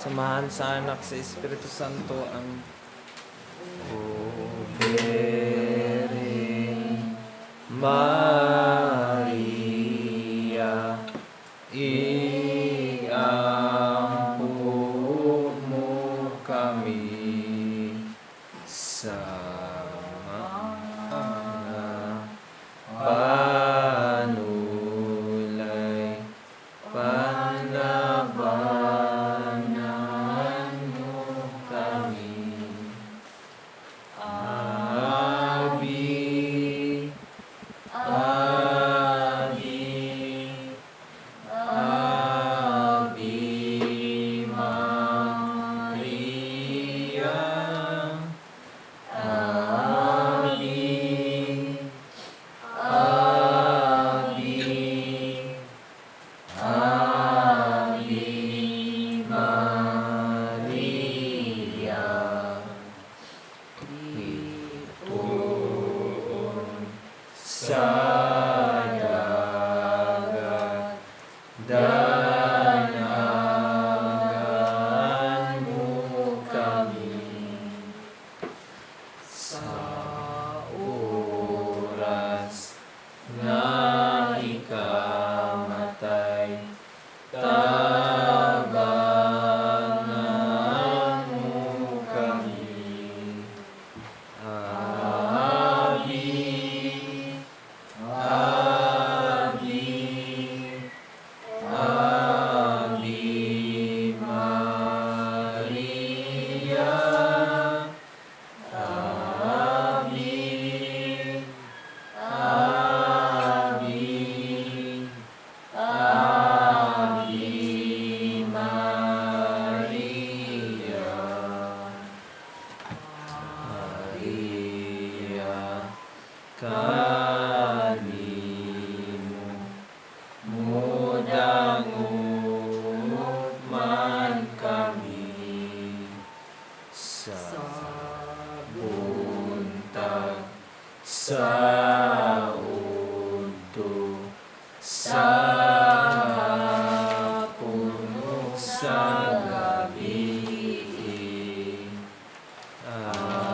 Sa Amahan, sa Anak, sa Espiritu Santo. Amen. O Birhen Maria, iampo mo kami sa mga panulay, panabanan mo kami. Ave, Ave, Ave Maria. Ave, Ave, Ave Maria. Ituon sa dagat, danagan mo kami sa oras nga ikamatay, tabangan mo kami. Ave, Ave, Ave Maria. Ave, Ave, Ave Maria. Maria, kanimo modangop man kami sa buntag, sa udto, sa hapon ug sa gabi. Ave,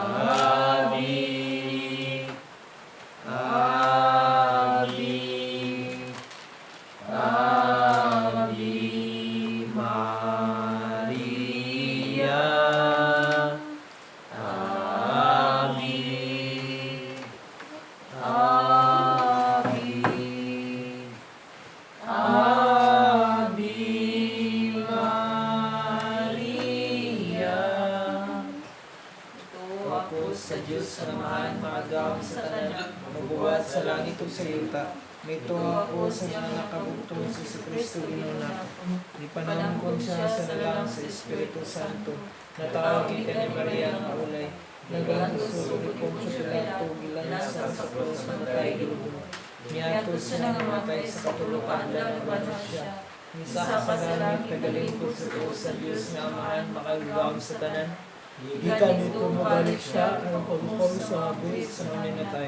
Ave, Ave Maria. Ave, Ave, Ave Maria. Ito Ako sa Diyos Amahan, makagagahom sa tanan, magbuhat sa langit ug sa yuta. Mituo ako sa iyang Anak kabugtong si Kristo, Ginoo nato. Gipanangkon siya sa lalang sa Espiritu Santo. Natawo gikan ni Maria nga ulay. Nagantos sulod ni Poncio Pilato, gilansang sa krus, namatay, gilubong. Niadto siya namatay, sa katulo ka adlaw nabanhaw siya. Misaka sa langit, nagalingkod sa tuo sa Dios nga Amahan, makagagahom sa tanan. Gikan didto mobalik siya aron paghukom sa mga buhi sa mga namatay.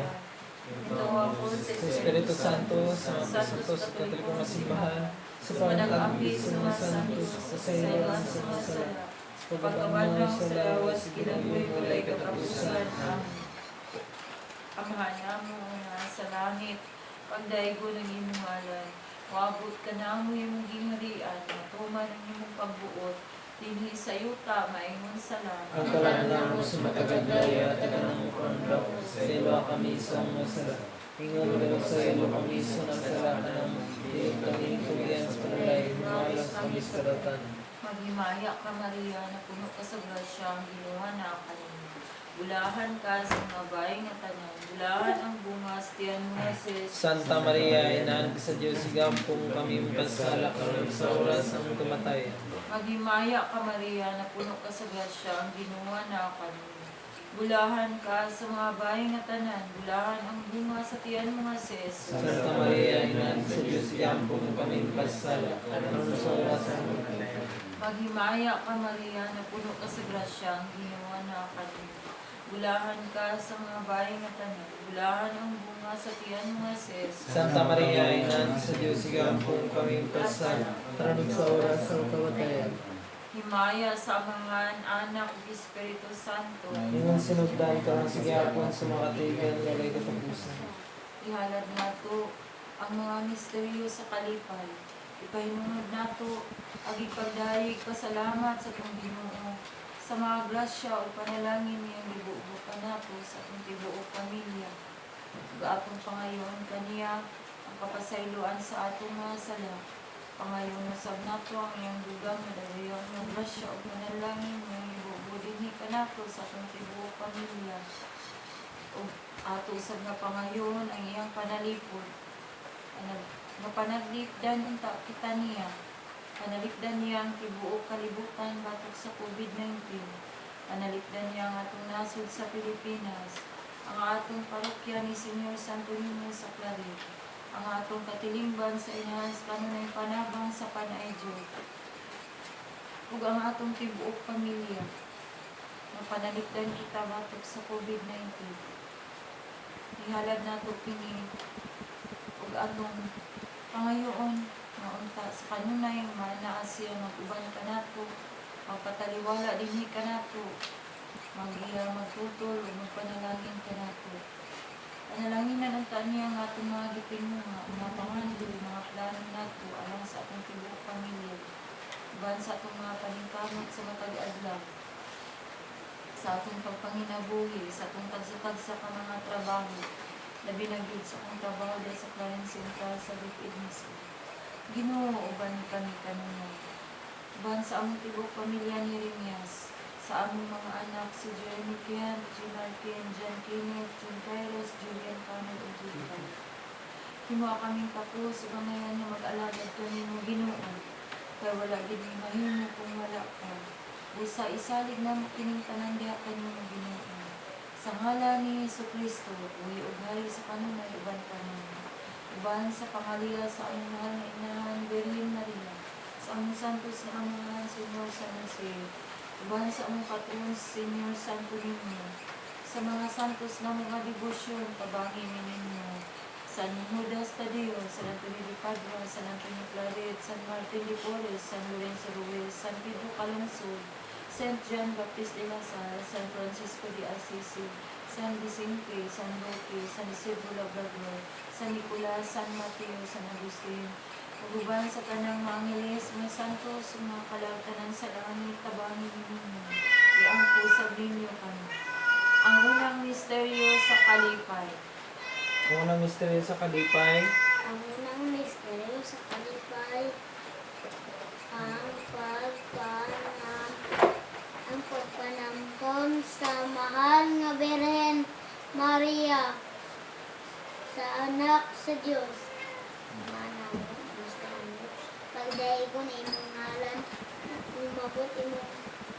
Ito ako Sa Espiritu Santo, sa mga santo, sa Katolikong nga simbahan, sa pag-ampis sa mga santos, sa kasayloan sa mga sala, sa pagkabanhaw sa lawas, kinabuhi walay katapusan. Amen. Amahan namo nga sa langit, pagdaygon ang imong ngalan, moabot kanamo imong gingharian, matuman ang imong pagbuot, dinhi sa yuta, maingon sa langit. Ang kalan namo sa matag adlaw, hatagan namo karon, Sayloa kami sa among sala. Ingon nga saylo kami sa nagsala kanamo. Dili kami tugyan sa panulay, humalas kami sa kadautan. Maghimaya ka, Maria, na puno ka sa grasya, ang Ginoo naa kanimo. Bulahan ka sa mga babae nga tanan, bulahan ang bunga sa tiyan mo nga si Jesus. Santa Maria, Inahan sa Diyos, igampo mo kami makasala karon sa oras ng kamatayan. Maghimaya ka, Maria, na puno ka sa grasya, ang Ginoo naa kanimo. Bulahan ka sa mga babae nga tanan, bulahan ang bunga sa tiyan mo nga si Jesus. Santa Maria, Inahan sa Diyos, igampo mo kami makasala karon sa oras ng kamatayan. Maghimaya ka, Maria, na puno ka sa grasya, ang Ginoo naa kanimo. Bulahan ka sa mga babae nga tanan, bulahan ang bunga sa tiyan mo nga si Jesus. Santa Maria, Inahan sa Diyos, igampo mo kami makasala karon sa oras ng kamatayan. Himaya Himaya sa Amahan, Anak, ug Espiritu Santo. Ingon sinugdan karon sa gihapon sa mga katigan walay katapusan. Ihalad nato ang mga misteryo sa kalipay. Ipahinungod nato ang ipagdayeg pasalamat sa atong Ginoo sa mga grasya o panalangin niyang gibubo kanato sa atong tibuok pamilya. Ug atong pangayoon kaniya ang kapasayloan sa atong mga sala. Pangayoon usab nato ang iyang dugang nga dagayon nga grasya o panalangin niyang gibubo dinhi kanato sa atong tibuok pamilya. Ug ato usab nga pangayoon ang iyang panalipod. Nga panalipdan unta kita niya. Panalipdan niya ang tibuok kalibutan batok sa COVID-19. Panalipdan niya ang atong nasod sa Pilipinas, ang atong parokya ni Señor Santo Niño sa Claret, ang atong katilingban sa Enhanced Kanunay Panabang sa Panaedyo, ug ang atong tibuok pamilya. Nga panalipdan kita batok sa COVID-19. Ihalad nato kini ug atong pangayoon nga unta sa kanunay manaa siya mag-uban kanato, magpataliwala dinhi kanato, magiya, magtutol ug magpanalangin kanato. Panalangin unta niya ang atong mga gitinguha, mga pangandoy, mga plano nato alang sa atong tibuok pamilya, uban sa atong mga paningkamot sa matag adlaw, sa atong pagpanginabuhi, sa atong tagsa-tagsa ka mga trabaho, labi na gyud sa akong trabaho dahil sa Clarence Central sa DepEd mismo. Ginoo, uban kami kanunay. Uban sa among tibuok pamilya ni Remias, sa among mga anak si Jeremy Ken, Jimar Ken, John Kenneth, John Kairos, Julian Camel, ug Julian. Himoa kaming kapos ug ngayon nga mag-alagad kanimo, Ginoo. Kay wala gid mi mahimo kung wala ka. Busa isalig namo kining tanan diha kanimo, Ginoo. Sa ngalan ni Hesus Kristo, buhi ug hari sa kanunay uban kanimo. Uban sa pangaliya sa among mahal nga inahan, Birhen Maria, sa among santos nga amahan, Señor San Jose, uban sa among patron, Señor Santo Niño, sa mga santos na mga debosyon, tabangin ni ninyo, San Judas Tadeo, San Antonio de Padua, San Antonio Claret, San Martin de Porres, San Lorenzo Ruiz, San Pedro Calungsod, Saint John Baptist de la Salle, San Francisco de Assisi, San Vicente, San Roque, San Isidro Labrador, San Nicolas, San Mateo, San Agustin, ug uban sa tanang mga angeles, mga santos, ug mga kalagtanan sa langit, tabangin ninyo. Iampo sa ninyo kami. Ang unang misteryo sa kalipay. Ang unang misteryo sa kalipay, Ang unang misteryo sa kalipay, ang pagpanampon sa mahal nga Birhen Maria sa anak sa Dios. Manang pagdaigon imong ngalan, umabot imong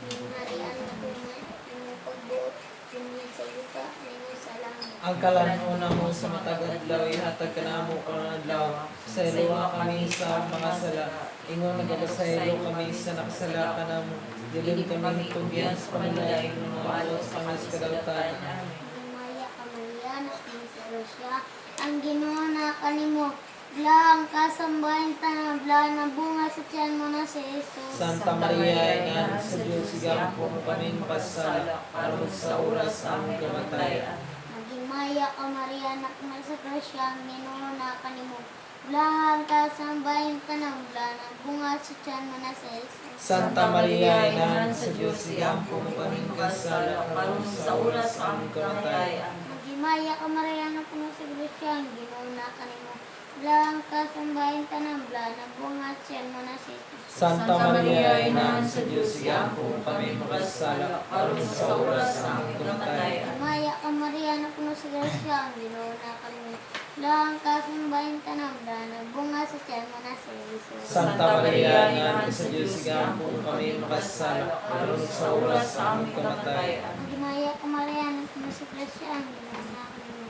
gingharian, matuman imong pagbuot dinhi sa yuta ningon sa langit. Ang kalan-on namo sa matag adlaw ihatag kanamo karong adlaw. Pasayloa kami sa mga sala, ingon nagapasaylo kami sa nakasala kanamo. Dili kami hitugyan sa panulaing, moalos kami sa kadautan. Amen. Maria ka Maria, anak sa grasya, ang Ginoo na kanimo. Blaan ka sa babaeng tanan, blaan ang bunga sa tiyan mo na si Jesus. Santa Maria, Ina sa Diyos, igampo mo kami makasala, aron sa oras sa among kamatayan. Maghimaya ka Maria, anak na sa grasya, ang Ginoo na kanimo. Blaan ka sa babaeng tanan, blaan ang bunga sa tiyan mo na si Jesus. Santa Maria, Ina sa Diyos, igampo mo kami makasala, aron sa oras sa among kamatayan. Maghimaya ka Maria, anak na sa grasya, ang Ginoo na kanimo. Blaan ka sa babaeng tanan, blaan ang bunga sa tiyan mo na si Jesus. Santa Maria, Ina sa Diyos, igampo mo kami makasala, aron sa oras sa among kamatayan. Maya ka Maria, na puno sa grasya, ang Ginoo na kanimo. Blaan ka sa babaeng tanan, blaan ang bunga sa tiyan mo na si Jesus. Santa Maria, Ina sa Diyos, igampo mo kami makasala, aron sa oras sa among kamatayan. Maghimaya ka Maria, na puno sa grasya, ang Ginoo na kanimo.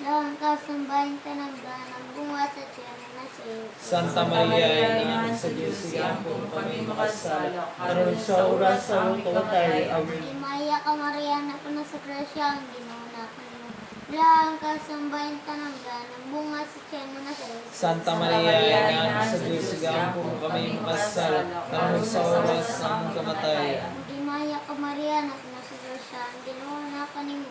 Blaan ka sa babaeng tanan, blaan ang bunga sa tiyan mo na si Jesus. Santa Maria, Ina sa Diyos, igampo mo kami makasala, aron sa oras sa among kamatayan. Amen. Maghimaya ka Maria, na puno sa grasya, ang Ginoo na kanimo. Blaan ka sambahin tanang, blaan ang bunga sa tiyan mo na si Jesus. Santa Maria, Ina sa Diyos, sigampo mo kami makasala, karon sa oras sa among kamatayan. Maghimaya ka Maria, anak na sa grasya, ang Ginoo na kanimo.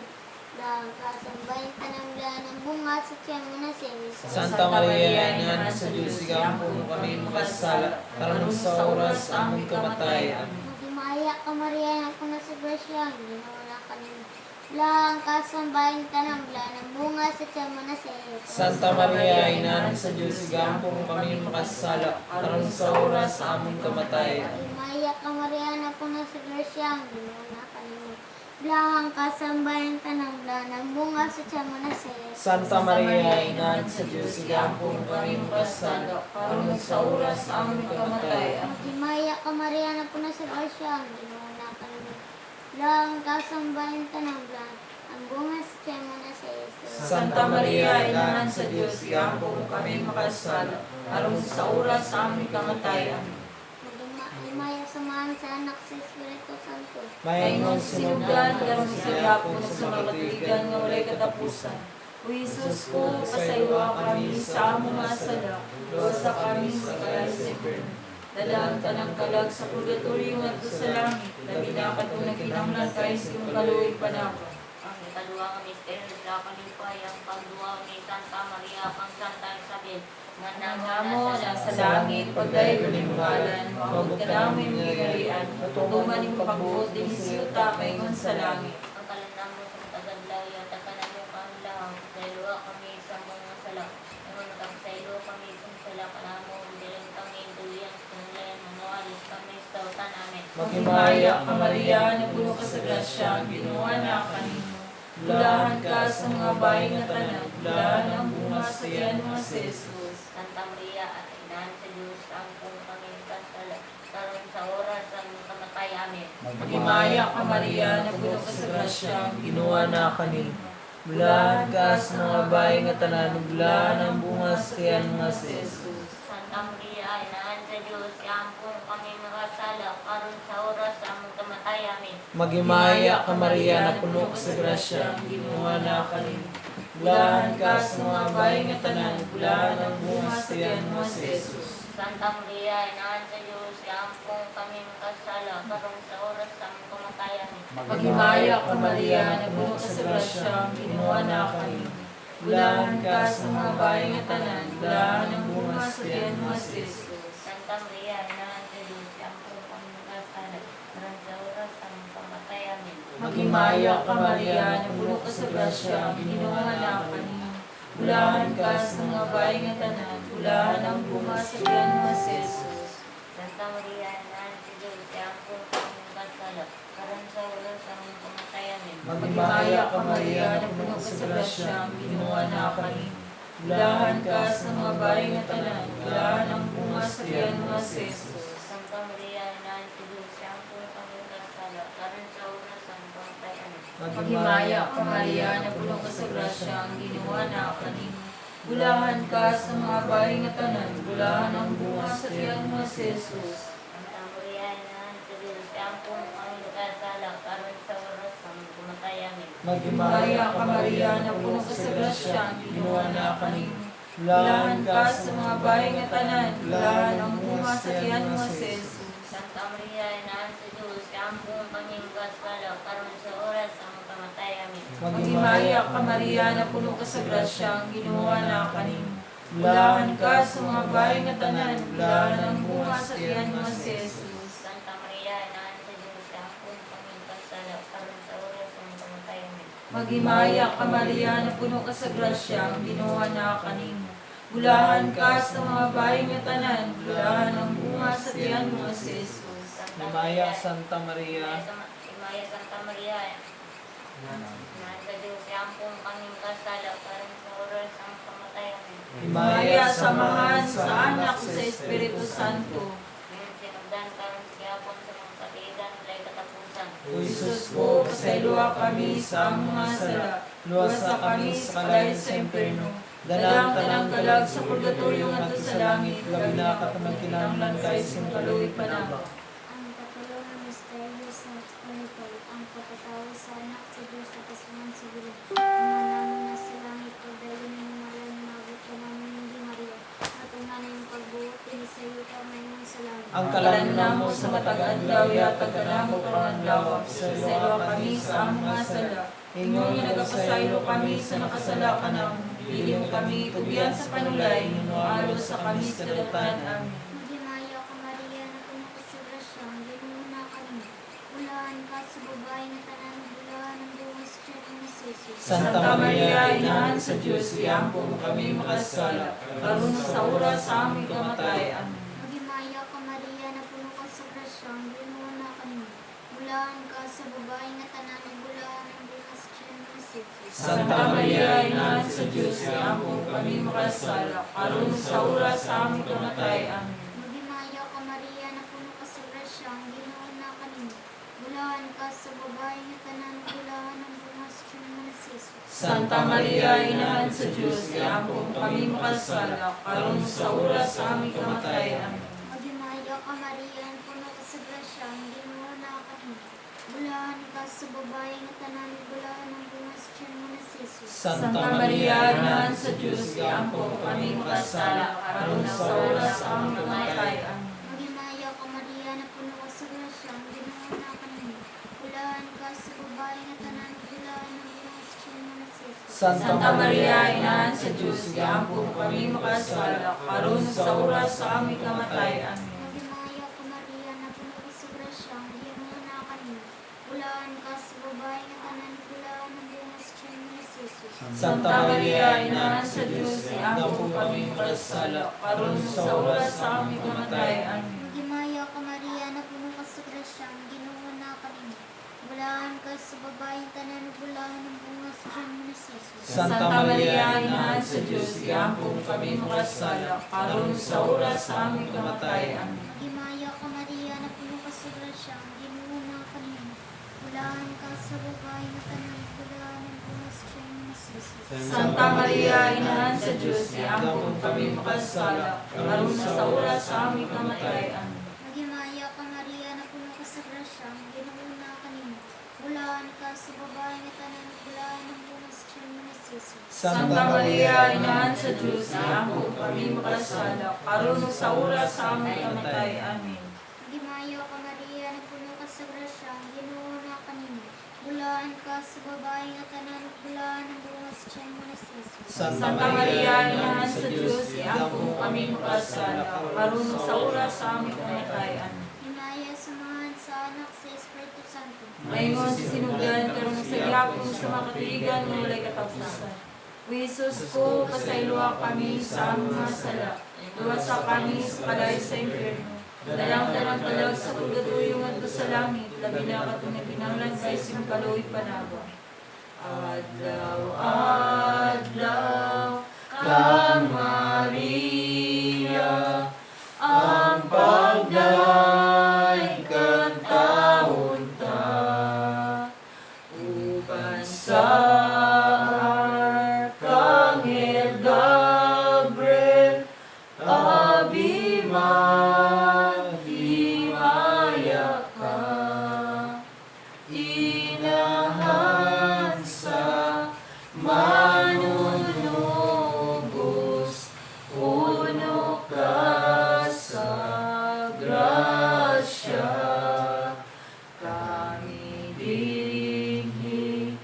Blaan ka sambahin tanang, blaan ang bunga sa tiyan mo na si Jesus. Santa Maria, Ina sa Diyos, sigampo mo kami makasala, karon sa oras sa among kamatayan. Maghimaya ka Maria, anak na sa grasya, ang Ginoo na kanimo. Blaan ka sambahin tanang, blaan ang bunga sa tiyan mo na si Jesus. Santa Maria, Ina sa Diyos, sigampo mo kami makasala, karon sa oras sa among kamatayan. Maghimaya ka Maria, anak na sa grasya, ang Ginoo na kanimo. Blaan ka sambahin tanang, blaan ang bunga sa tiyan mo na si Jesus. Santa Maria, Ina sa Diyos, sigampo mo kami makasala, karon sa oras sa among kamatayan. Maghimaya ka Maria, anak na sa grasya, ang Ginoo na kanimo. Blaan ka sambahin tanang, blaan ang bunga sa tiyan mo na si Jesus. Santa Maria, Ina sa Diyos, sigampo mo kami makasala, aron sa oras sa among kamatayan. Maghimaya samahan sa anak sa Espiritu Santo. Maingon Maingon sinugdan sinugdan karon karon sa sa gyapon gyapon sa sa mga mga katuigan katuigan nga nga walay walay katapusan. katapusan. O Jesus ko, pasaywa kami sa among mga sala, luwasa kami sa kalay sa impyerno. Dala ang tanang kalag sa purgatorio ngadto sa langit, labi na katong nagkinahanglan kay sa imong kaluoy panabang. Ang ikaduha nga misteryo sa kalipay ang pagduaw ni Santa Maria kang Santa Isabel nga Ang namo na sa langit, pagdayon imong ngalan, moabot ka namo imong gingharian, tuman imong pagbuot dinhi sa yuta maingon sa langit. Ang kalanamo sa tagadlaya takanamo kang lahaw sayloa kami sa mga sala ingon makasaylo kami sa sala kanamo bilang kami duyan kanlayan manualis kami sa tawtan amen. Maghimaya ka Maria, napuno ka sa grasya, ang Ginoo na kanimo. Bulahan ka sa mga bahay nga tanan, bulahan ang bunga sa tiyan mo si Jesus. Santa Maria at inahan sa Diyos ang kung kami kasala karon sa oras ang kamatay amen. Maghimaya ka Maria, napuno ka sa grasya, ang Ginoo na kanil. Bulahan ka sa mga bahay nga tanan, ug bulahan ang bunga sa tiyan nga si Jesus. Santa Maria, inahan sa Diyos, iampong kami makasala, karon sa oras sa among kamatay. Amen. Maghimaya ka Maria, napuno ka sa grasya, Ginoo na kanil. Bulahan ka sa mga bahay nga tanan, ug bulahan ang bunga sa tiyan mo si Jesus. Santa Maria, inahan sa Diyos, iampong kami makasala, karon sa oras sa among kamatay. Amen. Maghimaya ka Maria, napuno ka sa grasya, ang Ginoo na kanimo. Bulahan ka sa mga bahay nga tanan, bulahan ang bunga sa tiyan mo si Jesus. Santa Maria, inahan sa Diyos, iampong kami makasala, karon sa oras sa among kamatay. Amen. Maghimaya ka Maria, napuno ka sa grasya, ang Ginoo na kanimo. Bulahan ka sa mga bahay nga tanan, bulahan ang bunga sa tiyan mo si Jesus. Santa Maria, inahan sa Diyos, iampong kami makasala, karon sa oras sa among kamatay. Amen. Maghimaya ka Maria, napuno ka sa grasya, ang Ginoo na kanil. Bulahan ka sa mga bahay nga tanan, bulahan ang bunga sa tiyan mo si Jesus. Santa Maria, inahan sa Diyos, iampong kami makasala, karon sa oras sa among kamatay. Amen. Maghimaya ka Maria, napuno ka sa grasya, ang Ginoo na kanimo. Bulahan ka sa mga bahay nga tanan, bulahan ang bunga sa tiyan mo si Jesus. Santa Maria, inahan sa Diyos, iampong kami makasala, karon sa oras sa among kamatay. Amen. Maghimaya ka Maria, napuno ka sa grasya, ang Ginoo na kanil. Bulahan ka sa mga bahay nga tanan, bulahan ang bunga sa tiyan mo si Jesus. Santa Maria, inahan sa Diyos, iampong kami makasala, karon sa oras sa among kamatay. Amen. Maghimaya ka Maria, napuno ka sa grasya, ang Ginoo na kanimo. Bulahan ka sa mga bahay nga tanan, bulahan ang bunga sa tiyan mo si Jesus. Santa Maria, inahan sa Diyos, iampong kami makasala, karon sa oras sa among kamatay. Amen. Maghimaya ka Maria, napuno ka sa grasya, ang Ginoo na kanimo. Bulahan ka sa mga bahay nga tanan, bulahan ang bunga sa tiyan mo si Jesus. Santa Himaya Santa Maria, Himaya Santa Maria, inahan sa Diyos, iampong kami makasala, karon sa oras sa among kamatay. Amen. Himaya samahan sa anak sa Espiritu Santo. Ngayon sinugdan karon sa gihapon sa mga katigan, walay katapusan. O Jesus ko, pasayloa kami sa among mga sala, luwasa kami sa kalayo sa impyerno. Dala ang tanang kalag sa purgatorio ngadto sa langit, labi na katong kinahanglan kay sa imong kaluoy panabang. Ang katulo nga misteryo sa kalipay, ang pagkatawo sa anak sa Diyos sa kasuman sa Ginoo. Ama namo Ang Kalan kalan namo sa matag adlaw, yatag kanamo karong adlaw, pasayloa kami sa among mga sala. Ingon nga nagapasaylo kami sa nakasala kanamo. Dili mo kami tugyan sa panulay, alos sa kami sa kadautan. Amen. Maghimaya ka, Maria, na puno ka sa grasya, ang Ginoo na kanimo. Bulahan ka sa babae nga tanan, bulahan ang bunga sa tiyan mo na si Jesus. Santa Maria, Inahan sa Diyos, iampo mo kami makasala, Karon sa oras sa aming kamatay. Amen. Maghimaya ka, Maria, na puno ka sa grasya, ang Ginoo na kanimo. Bulahan ka sa babae nga tanan, bulahan ang bunga sa tiyan mo na si Jesus. Santa Maria, Inahan sa Diyos, iampo mo kami makasala, Karon sa oras sa aming kamatay. Amen. Maghimaya ka, Maria, na puno ka sa grasya, ang Ginoo na kanimo. Bulahan ka sa babae nga tanan, bulahan ang bunga sa tiyan mo na si Jesus. Santa Maria, Inahan sa Diyos, iampo mo kami makasala, karon sa oras sa aming kamatay. Amen. Maghimaya ka, Maria, na puno ka sa grasya, ang Ginoo na kanimo. Bulahan ka sa babae nga tanan, bulahan ang bunga sa tiyan mo na si Jesus. Santa Maria, Inahan sa Diyos, iampo mo kami makasala, Karon sa oras sa aming kamatay. Amen. Maghimaya ka, Maria, na puno ka sa grasya, ang Ginoo na kanimo. Bulahan ka sa babae nga tanan, bulahan ang bunga sa tiyan mo na si Jesus. Santa Maria, Inahan sa Diyos, iampo mo kami makasala, karon sa oras sa aming kamatay. Amen. Maghimaya ka, Maria, na puno ka sa grasya, ang Ginoo na kanimo. Bulahan ka sa babae nga tanan, bulahan ang bunga sa tiyan mo na si Jesus. Santa Maria, Inahan sa Diyos, iampo mo kami makasala, Karon sa oras sa aming kamatay. Amen. Maghimaya ka, Maria, na puno ka sa grasya, ang Ginoo na kanimo. Bulahan ka sa babaeng tanan, bulahan ang bunga sa tiyan mo na si Jesus. Santa Maria, Inahan sa Diyos, iampo mo kami makasala, Karon sa oras sa aming kamatay. Amen. Maghimaya ka, Maria, na puno ka sa grasya, ang Ginoo na kanimo. Bulahan ka sa babae nga tanan, bulahan ang bunga sa tiyan mo na si Jesus. Santa Maria, Inahan sa Diyos, iampo mo kami makasala, karon sa oras sa aming kamatay. Amen. Maghimaya ka, Maria, na puno ka sa grasya, ang Ginoo na kanimo. Bulahan ka sa babae nga tanan, bulahan ang bunga sa tiyan mo na si Jesus. Santa Maria, Inahan sa Diyos, iampo mo kami makasala, karon sa oras sa aming kamatay. Amen. Maghimaya ka, Maria, na puno ka sa grasya, ang Ginoo na kanimo. Bulahan ka sa babae nga tanan, bulahan ang bunga sa tiyan mo na si Jesus. Santa Santa Maria, Inahan sa Diyos, iampo mo kami makasala, karon sa oras sa aming kamatay. Amen. Himaya sa Amahan, sa Anak, sa Espiritu Santo. Maingon sa sinugdan, karon sa gihapon sa mga katuigan nga walay katapusan. O Jesus ko, pasayloa kami sa among mga sala. Luwasa kami sa kalayo sa impyerno. Dala ang tanang kalag sa purgatorio ngadto sa langit, labi na katong nagkinahanglan kaayo sa imong kaluoy panabang. Adlaw, adlaw, kang Maria, Ang pagdai kantahon ta, uban sa Arkanghel Gabriel, abi maghimaya ka, Inahan sa manunubos, puno ka sa grasya, Kami dinhi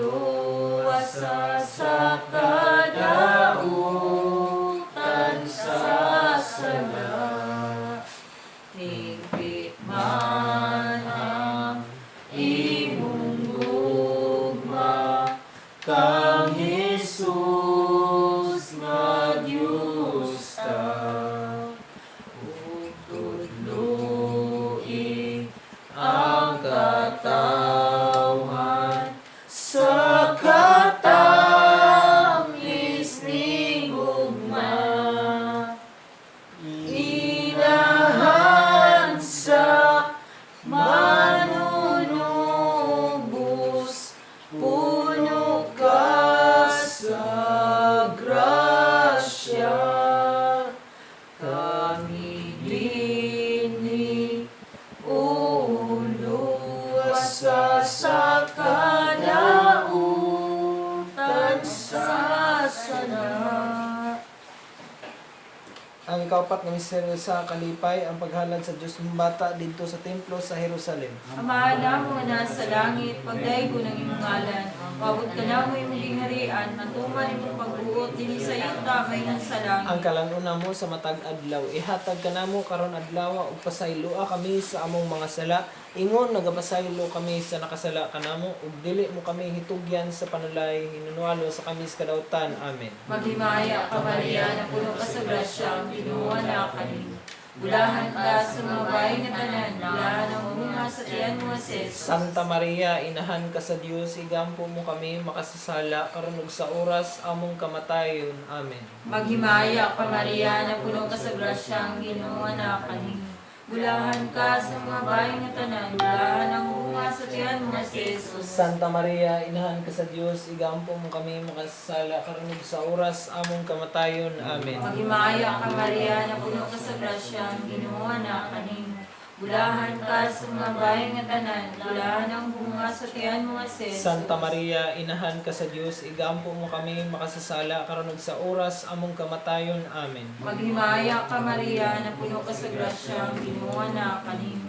uluwasa sa kadautan sa sala. Higpit man ang imong gugma Kang Jesus nga Diyos ta, ug tudloi ang katawhan sa katamis ning gugma. Inahan sa Ang ikaapat nga misteryo sa kalipay, ang paghalad sa Dios ng bata didto sa templo sa Jerusalem. Amahan namo nga nasa langit, pagdaygo ng imong ngalan, moabot kanamo imong gingharian, matuman imong pagbuot dinhi sa yuta maingon sa Ang langit. kalan-on namo sa matag adlaw, ihatag kanamo karon adlaw ug pasayloa kami sa among mga sala, ingon nagapasaylo kami sa nakasala kanamo ug dili mo kami hitugyan sa panulay, hinunualo sa kami sa kadautan. Amen. Maghimaya ka, Maria, napuno ka sa grasya, ang Ginoo naa kanimo. Bulahan ka sa mga babae nga tanan, bulahan ang bunga sa tiyan mo nga si Jesus. Santa Maria, inahan ka sa Dios, igampo mo kami makasasala karon ug sa oras among kamatayon. Amen. Maghimaya ka, Maria, napuno ka sa grasya, ang Ginoo naa kanimo. Bulahan ka sa mga babae nga tanan, bulahan ang bunga sa tiyan mo nga si Jesus. Santa Maria, inahan ka sa Dios, igampo mo kami makasasala karon ug sa oras among kamatayon. Amen. Maghimaya ka, Maria, napuno ka sa grasya, ang Ginoo naa kanimo. Bulahan ka sa mga babae nga tanan, bulahan ang bunga sa tiyan mo nga si Jesus. Santa Maria, inahan ka sa Dios, igampo mo kami makasasala karon ug sa oras among kamatayon. Amen. Maghimaya ka, Maria, napuno ka sa grasya, ang Ginoo naa kanimo.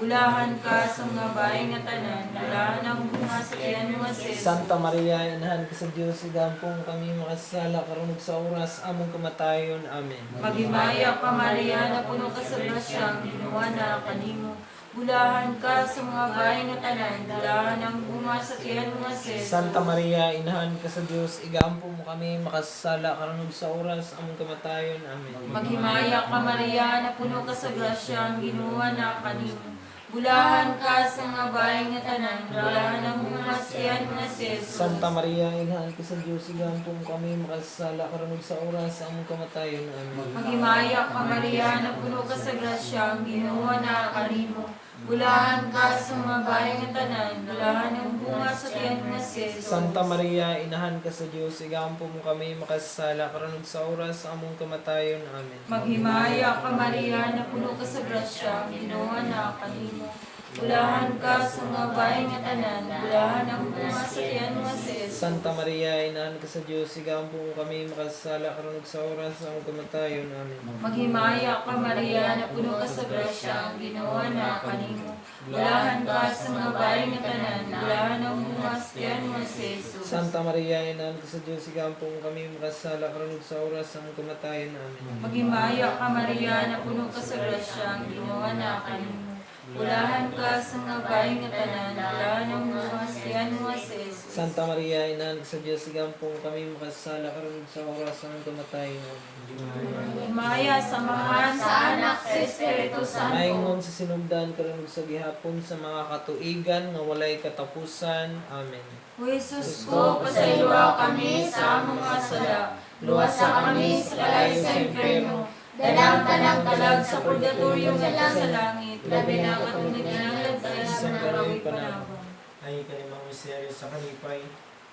Bulahan ka sa mga babae nga tanan, bulahan ang bunga sa tiyan mo nga si Jesus. Santa Maria, inahan ka sa Dios, igampo mo kami makasasala karon ug sa oras among kamatayon. Amen. Maghimaya ka, Maria, napuno ka sa grasya, ang Ginoo naa kanimo. Bulahan ka sa mga babae nga tanan, bulahan ang bunga sa tiyan mo nga si Jesus. Santa Maria, inahan ka sa Dios, igampo mo kami makasasala karon ug sa oras among kamatayon. Amen. Maghimaya ka, Maria, napuno ka sa grasya, ang Ginoo naa kanimo. Bulahan ka sa mga babae nga tanan, bulahan ang bunga sa tiyan mo nga si Jesus. Santa Maria, inahan ka sa Dios, igampo mo kami makasasala karon ug sa oras among kamatayon. Amen. Maghimaya ka, Maria, napuno ka sa grasya, ang Ginoo naa kanimo. Bulahan ka sa mga babae nga tanan, bulahan ang bunga sa tiyan mo nga si Jesus. Santa Maria, inahan ka sa Dios, igampo mo kami makasasala karon ug sa oras among kamatayon. Amen. Maghimaya ka, Maria, napuno ka sa grasya, ang Ginoo naa kanimo. Bulahan ka sa mga babae nga tanan, bulahan ang bunga sa tiyan mo nga si Jesus. Santa Maria, inahan ka sa Dios, igampo mo kami makasasala karon ug sa oras among kamatayon. Amen. Maghimaya ka, Maria, napuno ka sa grasya, ang Ginoo naa kanimo. Bulahan ka sa mga babae nga tanan, bulahan ang bunga sa tiyan mo nga si Jesus. Santa Maria, inahan ka sa Dios, igampo mo kami makasasala karon ug sa oras among kamatayon. Amen. Maghimaya ka, Maria, napuno ka sa grasya, ang Ginoo naa kanimo. Bulahan ka sa mga babae nga tanan, bulahan ang bunga sa tiyan mo nga si Jesus. Santa Maria, inahan ka sa Dios, igampo mo kami makasasala karon ug sa oras among kamatayon. Amen. Himaya sa Amahan, sa Anak, sa Espiritu Santo. Maingon sa sinugdan karon ug sa gihapon sa mga katuigan nga walay katapusan. Amen. O Jesus ko, pasayloa kami sa among mga sala. Luwasa kami sa kalayo sa impyerno. Dalang tanang kalag sa purgatorio nga sa langit. Labi na ang atong nagkinahanglan sa Isang mga karoy karoy panabang. panabang. Ay ikalimang misteryo sa kalipay,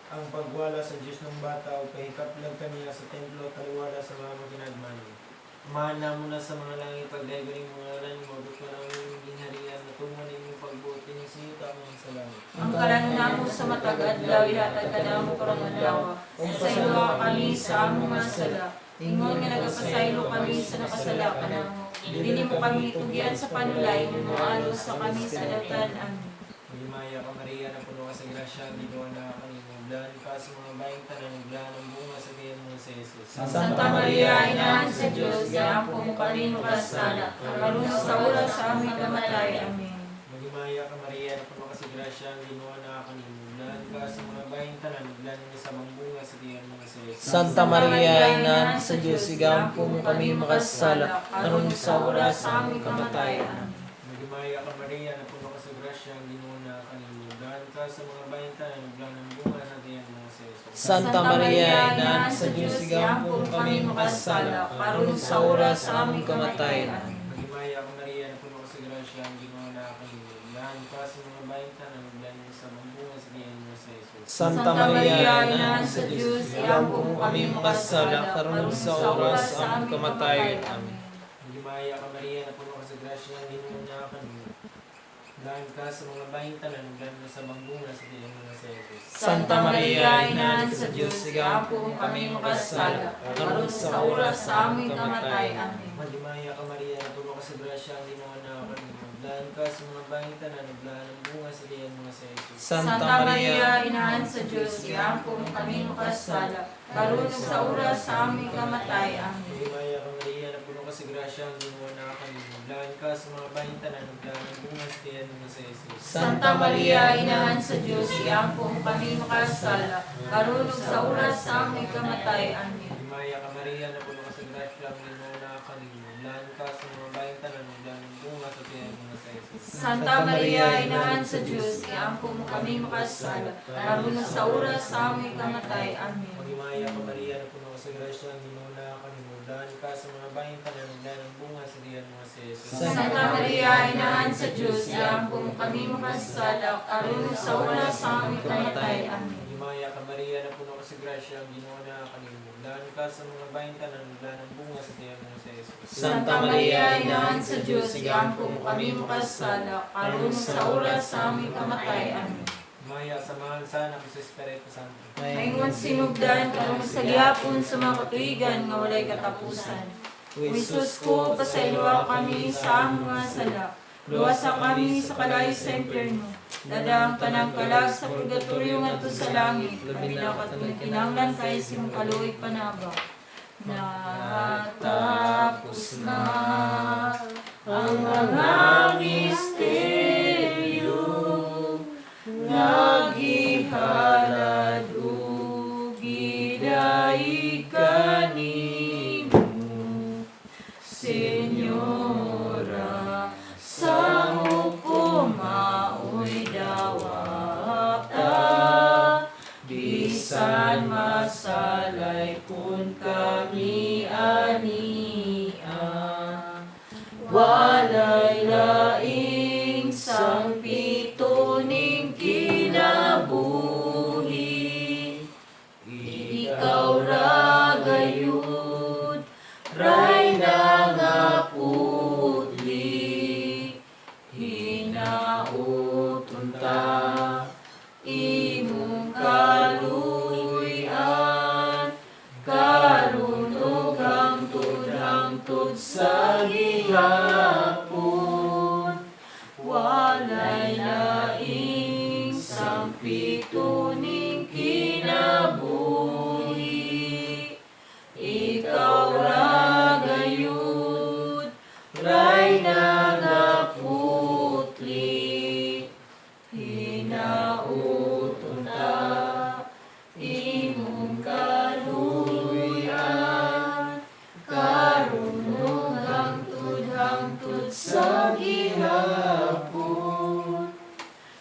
ang pagwala sa Diyos ng bata o pahikaplag kaniya sa templo taliwala sa mga maginagmani. Amahan namo na sa mga langit, pagdaygo ning mga ngalan, moabot ka namo imong gingharian, matuman imong pagbuot dinhi sa yuta aron sa langit. Ang kalan namo sa matag adlaw ihatag kanamo karong adlaw. Pasayloa kami sa among mga sala. Ingon nga nagapasaylo kami sa nakasala kanamo. Dili mo kami tugyan sa panulay, mualo sa kami sa datan. Amen. Maghimaya ka, Maria, na puno ka sa grasya, ang Ginoo naa kanimo. Bulahan ka sa mga babaeng tanan, bulahan ang bunga sa tiyan mo si Jesus. Santa Maria, Inahan sa Diyos, iampo mo kami makasala, karon sa oras sa aming kamatay. Amen. Maghimaya ka, Maria, na puno ka sa grasya, ang Ginoo naa kanimo. Bulahan ka sa mga babaeng tanan, bulahan ang sa bunga sa tiyan mo si Jesus. Santa Maria, Inahan sa Diyos, igampo mo kami makasala, karon sa oras sa aming kamatayan. Maghimaya ka, Maria, na puno ka sa grasya, ang Ginoo naa kanimo. Bulahan ka sa mga babaeng tanan, bulahan ang bunga sa tiyan mo si Jesus. Santa Maria, Inahan sa Diyos, igampo mo kami makasala, karon sa oras sa aming kamatayan. Maghimaya ka, Maria, na puno ka sa grasya, ang Ginoo naa kanimo. Bulahan ka sa mga babaeng tanan, bulahan ang sa bunga sa tiyan mo si Jesus. Santa Maria, Inahan sa Diyos, igampo mo kami makasala, karon sa oras sa aming kamatayan. Amen. Maghimaya ka, Maria, na puno ka sa grasya, ang Ginoo naa kanimo. Dahil ka sa mga bahing tanan, uglan mo sa bangbunga sa tiyan mo na si Jesus. Santa Maria, Inahan sa Diyos, igampo kami makasala, karon sa oras sa aming kamatay. Amen. Maghimaya ka Maria, napuno ka sa grasya, ang Ginoo na kanimo. Dahil ka sa mga bahing tanan, uglan ang bunga sa tiyan mo na si Jesus. Santa Maria, Inahan sa Diyos, iampo mo kami makasala, karon ug sa oras sa aming kamatay. Amen. Maghimaya ka Maria, napuno ka sa grasya, ang Ginoo na kanimo. Dahil ka sa mga bahing tanan, uglan ang bunga sa tiyan mo na si Jesus. Santa Maria, Inahan sa Diyos, iampo mo kami makasala, karon ug sa oras sa aming kamatay. Amen. Maghimaya ka Maria, napuno ka sa grasya, ang Ginoo na kanimo. Dahil ka sa mga bahing tanan, uglan ang bunga sa tiyan mo na si Jesus. Santa Maria, Inahan sa Diyos, iampo mo kami makasala, karon ug sa oras sa aming kamatay. Amen. Maghimaya ka Maria, napuno ka sa grasya, ang Ginoo na kanimo. Dahil ka sa mga bahing tanan, uglan ang bunga sa tiyan mo na si Jesus. Santa Maria, Inahan sa Diyos, iampo mo kami makasala, karon ug sa oras sa aming kamatay. Amen. Himaya ka Maria, napuno ka sa grasya, ang Ginoo na kanimo. Dahil ka sa mga bahing tanan, uglan ang bunga sa tiyan mo na si Jesus. Santa Maria, Inahan sa Diyos, iampo mo kami makasala, karon ug sa oras sa aming kamatay. Amen. Himaya sa mahal sa anak sa Espiritu Santo. Maingon sinugdan karon sa gihapon sa mga katuigan nga walay katapusan. O Jesus ko, pasayloa kami sa among mga sala. Luwasa kami sa kalayo sa impyerno. Dala ang tanang kalag sa purgatorio ngadto sa langit. Labi na katong kinahanglan kay sa imong kaluoy panabang. Natapos na ang mga misteryo nga gihalad ug gidaig kanimo, Senyora, sa hukom mao'y dawata, bisan masalay kun kami ania. Walay laing sangpito ning kinabuhi, ikaw ra gayud, Rayna nga putli, hinauton ta, imong kaluy-an, karon ug hangtod-hangtod sa gihapon. Walay laing sangpito ning kinabuhi, ikaw ra gayud, Rayna nga putli, hinauton ta, imong kaluy-an, karon ug hangtod-hangtod sa gihapon.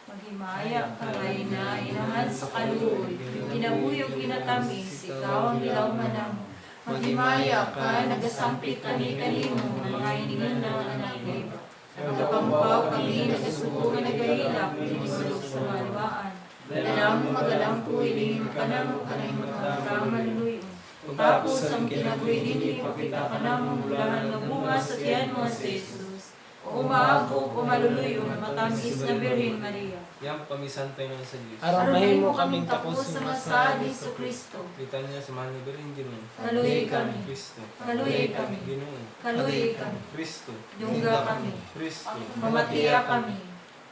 Maghimaya ka, Rayna, Inahan sa kaluoy, kinabuhi ug kinatamis, ikaw ang gilawman namo. Maghimaya ka, nagasampit kami kanimo, mga hiningan na anak ni Eva. Nagapamukaw kami, nagasubo nga nagahilak, pinisulok sa malwaan. Dala mo kagalampo, hilingin ka namo, kanay mga kamaluluyon. Tapos ang kinabuhi dinhi, ipakita ka namo, mulahan nga bunga sa tiyan mo si Jesus. O maagok o maluluyon, matamis na Birhen Maria. Yang pamisantay ng sa Diyos. Aron mahimo kaming takos sa mga ni Jesu Kristo. Litanya sa mahal ni Birhen Ginoo. Kaluoy kami. Kristo. Kaluoy kami. Ginoo. Kaluoy kami. Kristo. Dungga kami. Kristo. Mamatiya kami.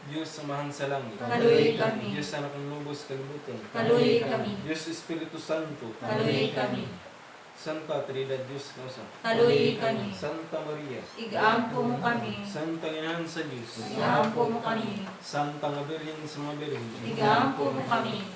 Diyos samahan sa langit. Kaluoy kami. Diyos anak ng lubos kalibutan. Kaluoy kami. Diyos Espiritu Santo. Kaluoy kami. Santa Trinidad Diyos kausa. Kaluoy kami. Santa Maria. Igaampo mo kami. Santa Inahan sa Diyos. Igaampo mo kami. Santa nga Birhen sa mga Birhen. Igaampo mo kami.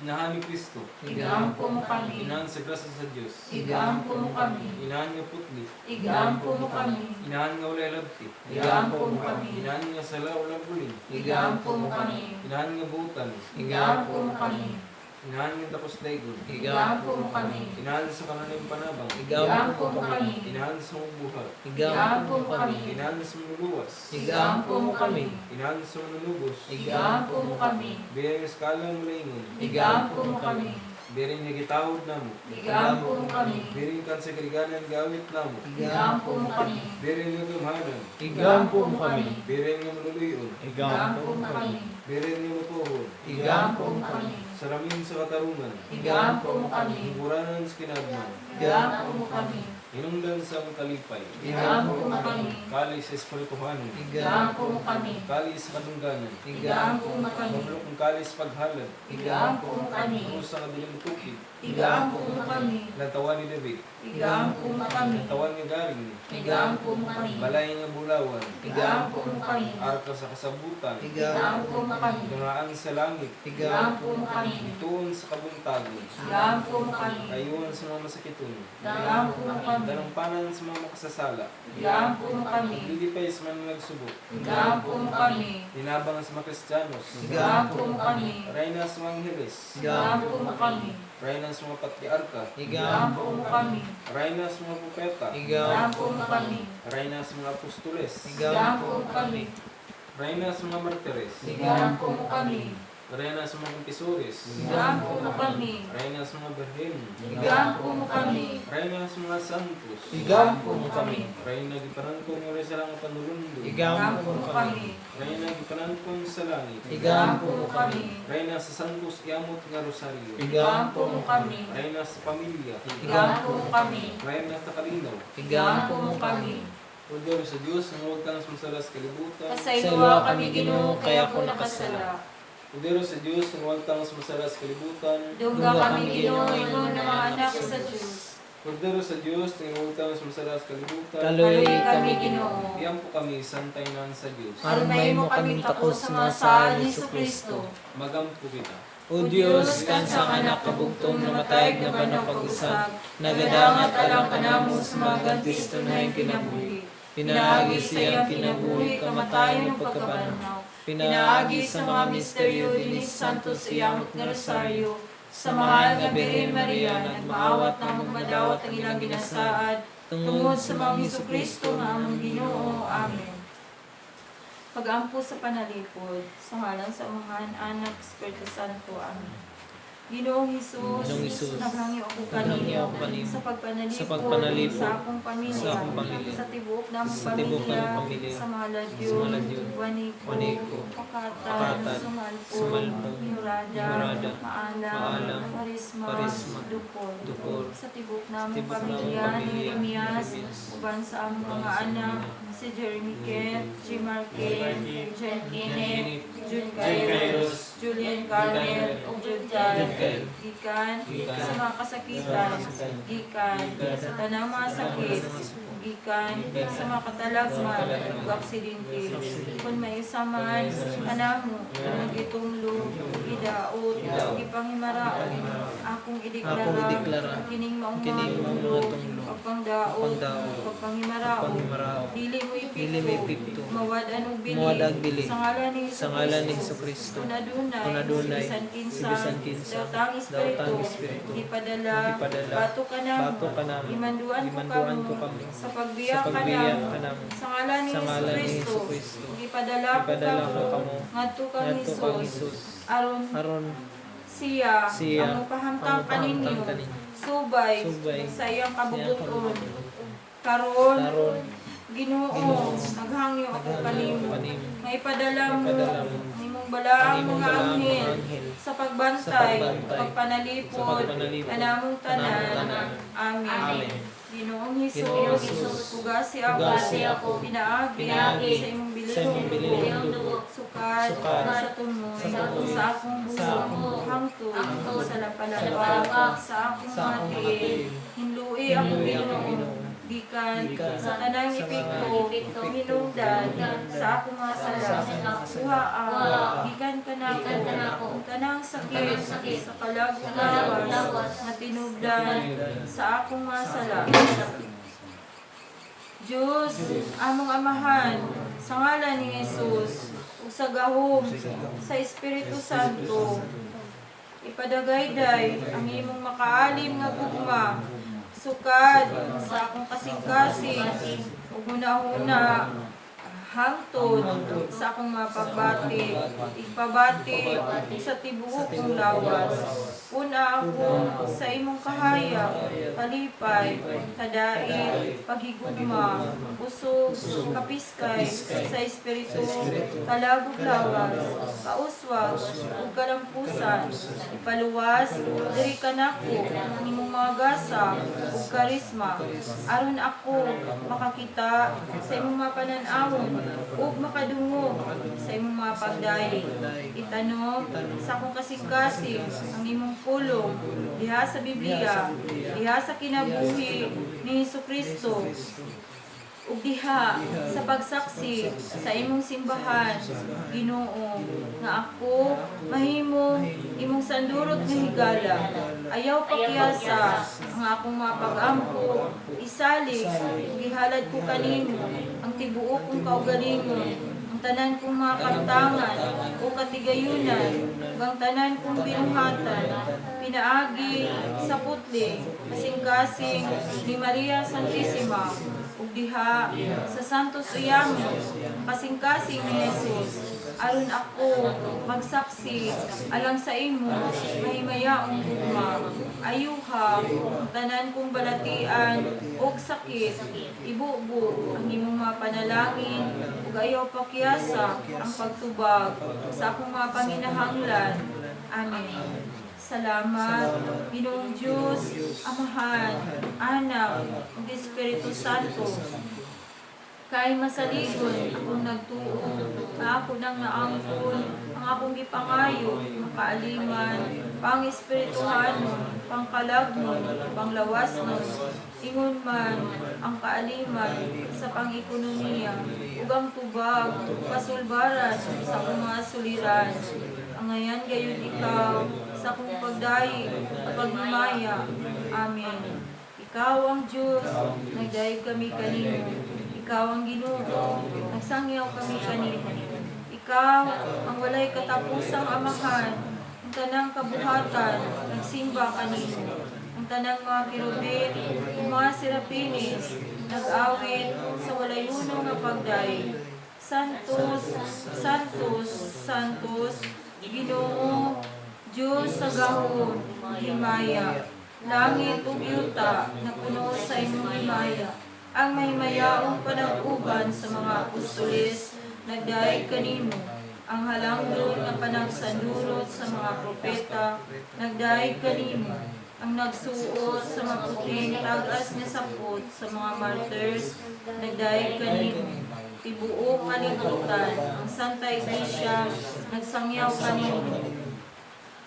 Inahan ni Kristo. Igaampo mo kami. Inahan sa grasya sa Diyos. Igaampo mo kami. Inahan nga putli. Igaampo mo kami. Inahan nga walay labti. Igaampo mo kami. Inahan nga sala wala bulin. Igaampo mo kami. Inahan nga buutan. Igaampo mo kami. Inahan nga takos daygon. Igaampo mo kami. Inahan sa kananim panabang. Igaampo mo kami. Inahan sa buhat. Igaampo mo kami. Inahan sa manluluwas. Igaampo mo kami. Inahan sa manlulugos. Igaampo mo kami. Biyayang eskala mula ingon. Igaampo mo kami. Biring nga gitahod namo. Igaampo mo kami. Biring kan sa kaliganan gawit namo. Igaampo mo kami. Biring nga gamhanan. Igampo mo kami. Biring nga maluluyon. Igampo mo kami. Biring nga matuhon. Igampo mo kami. Salamin sa katarungan. Igaampo mo kami. Hinguranan sa kinagman. Igaampo mo kami. Hinungdan sa kalipay. Igaampo mo kami. Kali sa espirituhanon. Igaampo mo kami. Kali sa kadungganan. Igaampo mo kami. Mablokong kali sa paghalad. Igaampo mo kami. Krus sa kadilang tukig. Igaampo mo kami. Lantawan ni David. Igaampo mo kami. Lantawan nga garing. Igaampo mo kami. Balay nga bulawan. Igaampo mo kami. Arka sa kasabutan. Igaampo mo kami. Dungaan sa langit. Igaampo mo kami. Ituon sa kabuntagon. Igaampo mo kami. Ayuan sa mga masakiton. Igaampo mo kami. Dalampanan sa mga makasasala. Igaampo mo kami. Lilipay sa mga nagsubok. Igaampo mo kami. Hinabang sa mga Kristiyanos. Igaampo mo kami. Reyna sa mga Angheles. Igaampo mo kami. Reyna sa mga Patriarka. Igaampo mo kami. Reyna sa mga Propeta. Igaampo mo kami. Reyna sa mga Apostoles. Igaampo mo kami. Reyna sa mga Martires. Igaampo mo kami. Reyna sa mga Kumpisores. Igaampo mo kami. Reyna sa mga Birhen. Igaampo mo kami. Reyna sa mga Santos. Igampo mo kami. Reyna gipanangkong nga sa lang panulundo. Igampo mo kami. Reyna gipanangkong sa langit. Igampo mo kami. Reyna sa Santos Iamot nga Rosario. Igampo mo kami. Reyna sa pamilya. Igaampo mo kami. Reyna sa kalinaw. Igampo mo kami. O Diyos sa Diyos, ang huwag kang masala sa kalibutan. Pasayloa kami, Ginoo, kaya ako nakasala. O Diyos sa Diyos, ang huwag kang masala sa kalibutan. Dungga kami, Ginoo, ingon ng mga anak sa Diyos. O Diyos sa Diyos, ang huwag kang masala sa kalibutan. Kaloy Kaloy kami, kami, Ginoo. Iyan po kami, santay nan sa Diyos. Aron mahimo kaming takos sa mga sala ni Kristo. Magampo kita. O Dios, kansang anak kabugtong namatay na panapag-usab, nagadangat alang kanamo sa mga gantis tunay kinabuhi. Pinaagi sa iyang kinabuhi, kamatayon ug pagkabanhaw. Pinaagi sa mga misteryo dinis Santos iyamot nga Rosario, Sa mahal nga Birhen Maria, nagmaawat na magmadawat ang ilang ginasaad, tungod sa mga Hesus Kristo nga among Ginoo. Amen. Pagampo sa panalipod, sa ngalan sa Amahan, Anak, Espiritu Santo. Amen. Ginoong Hesus, Ginoong Hesus, naghangyo ako naghangyo kanimo ako kanimo sa pagpanalipod sa pagpanalipod sa akong pamilya, sa akong pamilya, sa tibuok namong sa tibuok pamilya, namong pamilya, sa mga ladyon, sa mga ladyon, Waniko, Waniko, Pakatan, Pakatan, Sumalpong, Sumalpong, Murada, Murada, Maalam, Maalam, Karisma, Karisma, Dukol, Dukol, sa tibuok namong sa tibuok namong pamilya, pamilya, Nehemias, Nehemias, uban sa among uban mga sa among anak, mga si Jeremy Kent, G. Marquez, Jen Kenneth, Jun Jun Kairos, Kairos, Julian Carmel, Carmel, Jun Jan, Jun Kyle, Gikan, Gikan, sa mga kasakitan, sa mga kasakitan, Gikan, Gikan, sa tanang mga sa tanang sakit, mga sakit, Gikan, Gikan, sa mga katalagman, sa katalagman, ug aksidente, aksidente, kung may usaman, kung may usaman, kanamo, nagitunglo, gidaot, Gidaot, gipanghimarao, akong ideklara, Akong ideklara, kining maong mga kining maong tunglo, mga tunglo, pagpangdaot, pagpangdaot, pagpanghimarao, pagpanghimarao, dili mo dili mo epekto, epekto, mawad-an og bili, mawad-an og bili, sa ngalan ni sa ngalan ni Hesukristo, Kung adunay, kung adunay, si bisan kinsa, si bisan kinsa, daotang espiritu, daotang espiritu, gipadala, gipadala, bato ka namo, bato ka namo, gimanduan ko gimanduan kamo, ko kamo, sa pagbiya sa ka pagbiya namo, kanamo, sa ngalan ni sa ngalan ni Hesukristo, Hesukristo, gipadala ko gipadala ko kamo, kamo, ngadto kang ngadto kang Hesus, Hesus, aron aron siya, siya ang mupahamtang ang kaninyo, mupahamtang kaninyo, subay, subay, sa iyang siyang kabubuton. kabubuton. Karon, Karon, Ginoo, Ginoo, naghangyo ako naghangyo ako kanimo, kanimo, nga ipadala mo, ipadala mo, ang imong balaang ang imong mga balaang mga anghel, anghel, sa pagbantay, sa pagbantay, pagpanalipod, sa pagpanalipod, kanamong tanan. kanamong tanan. Amen. Amen. Ginoong Hesus, Ginoong Hesus, pugasi ako, pugasi ako, pinaagi, pinaagi, sa imong sa imong bilihong bilihong dugo, dugo, sukad, sukad, sa tumoy, sa tumoy, sa akong sa akong buhok, buhok, hangtod, hangtod, sa lapalapa, sa lapalapa, sa akong sa akong mga mga tiil, tiil, hinlui ako hinlui ako, Ginoo, Ginoo, gikan, gikan, sa tanang sa mga epekto, epekto, hinungdan, hinungdan, sa akong mga sa sala, akong mga sala, kuhaa, kuhaa, gikan kanako, gikan kanako, ang tanang sakit, tanang sakit, sa kalagong sa kalagong lawas, lawas, nga tinubdan, sa akong mga sala. Diyos, among Amahan, sa ngalan ni Jesus, ug sa gahom, sa Espiritu Santo, ipadagayday ang imong makaalim nga gugma, sukad sa akong kasing-kasing, ug hunahuna. Hangtod sa akong mga pagbati, igpabati sa tibuok kong lawas. Una ako sa imong kahayag, kalipay, kadait, paghigugma, usog, kapiskay, sa espiritu, kalagog lawas, kauswag, ug kalampusan, ipaluwas, diri kanako, ang imong mga gasa, ug karisma, aron ako makakita sa imong mga panan-awon, ug makadungog sa imong mga pagdaig. Itanom sa akong kasing-kasing ang imong pulong, diha sa Biblia, diha sa kinabuhi ni Hesus Kristo, ug diha sa pagsaksi sa imong simbahan, Ginoo, nga ako mahimo imong sandurot nga higala. Ayaw pakyasa ang akong mga pag-ampo, isalig ug gihalad ko kanimo ang tibuok kong kaugalingon, ang tanan kong mga kaptangan o katigayunan, ug ang tanan kong binuhatan, pinaagi sa putli, kasing-kasing ni Maria Santissima, ug diha sa Santos Uyamos, kasing-kasing ni Jesus, aron ako magsaksi alang sa imo mahimayaong gugma. Ayuha ang tanan kong balatian og sakit, ibubo ang imong mga panalangin ug ayaw pakyasa ang pagtubag sa akong mga panginahanglan. Amen. Salamat, Ginoong Diyos, Amahan, Anak, ug Espiritu Santo. Kay masaligon akong nagtuo, na ako nang naangkon, ang akong gipangayo, makaaliman, pang-espirituhanon, pangkalagnon, panglawasnon, ingon man ang kaaliman sa pang-ekonomiya, ug ang tubag, kasulbaran sa akong mga suliran. Angayan gayud ikaw sa akong pagdayeg, paghimaya. Amen. Ikaw ang Diyos, nagdayeg kami kanimo. Ikaw ang Ginoo, nagsangyaw kami kanimo. Ikaw ang walay katapusang amahan, ang tanang kabuhatan, nagsimba kanimo. Ang tanang mga kerubin, ug mga serapinis, nag-awit sa walayuno nga pagdayeg. Santos, Santos, Santos, Ginoo, Diyos sa gahom, himaya. Langit ug yuta napuno sa imong himaya. Ang mahimayaong panag-uban sa mga apostoles nagdayeg kanimo. Ang halangdon nga panagsandurot sa mga propeta nagdayeg kanimo. Ang nagsuot sa maputing tag-as nga sapot sa mga martyrs nagdayeg kanimo. Tibuok kalibutan ang Santa Iglesia nagsangyaw kanimo.